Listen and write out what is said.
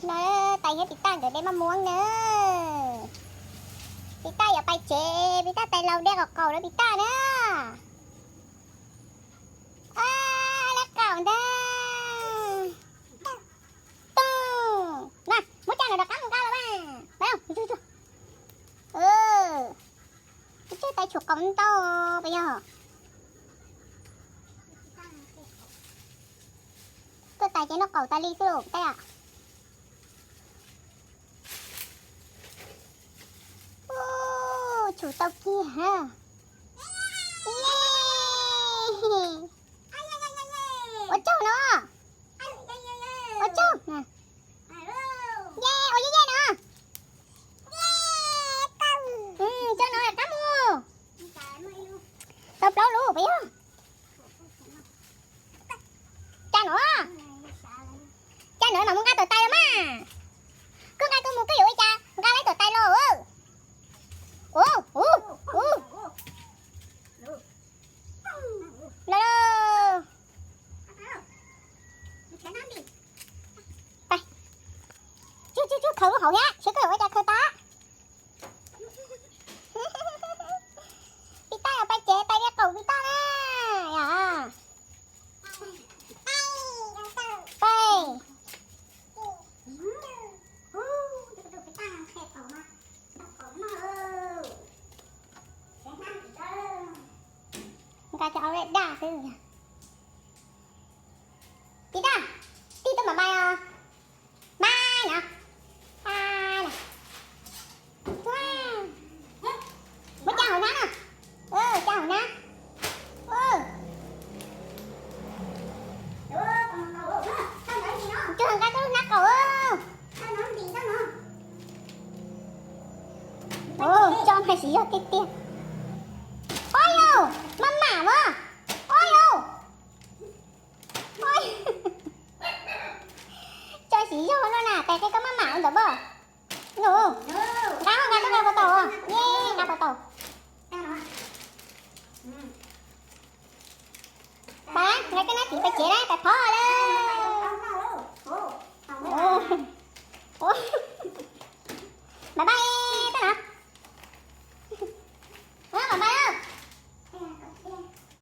No, Tais thiab Pis Taj nkawd de maj muab na. Pis Taj yuav pais tsev, Pis Taj tais laus de qaum qaum rau Pis Taj na. Lab qaum ntag. Toog, na, muab caj no rov qab mus nqa los mas. Tus tswj tais tshum qaum ntau, puas yog? Tuaj tais ces noj qaum tas li xwb los tais a. Tshum tau kiag. Ua tsaug no. Ua tsaug. Ye, ua ye ye no. Tsaug no rov qab mus. Tau plaub lub puas yog? Tsaug no. Tsaug no mam mus nqa tuam tais los mas. Koj nqa koj mus koj yuav ua cas nqa lawv tuam tais los. Ua, ua, ua. Los. Tsuj tsuj tsuj, khaws lub hauv thiab seb koj yuav ua cas khaws tau. Pis Taj yuav pais tsev, tais de qaum Pis Taj na. Yog. Pais. Nqa cov au lej daj xwb. Pis Taj, tij tuaj mam npais os. Npais no. Npais no. Muab cab hauv hnab no. Cab hauv hnab. Tsuag nqa koj lub hnab qaum. Tso mas siv zog tiag tiag. Ob yau, maj mam as. Ob yau. Tso siv zog no na, tais qi koj maj mam ua ntawm npaj. Nqa, nqa, nqa puas tau? Ye, nqa puas tau? Pais, nqa koj nab tim pais tsev na, pais phov lawm.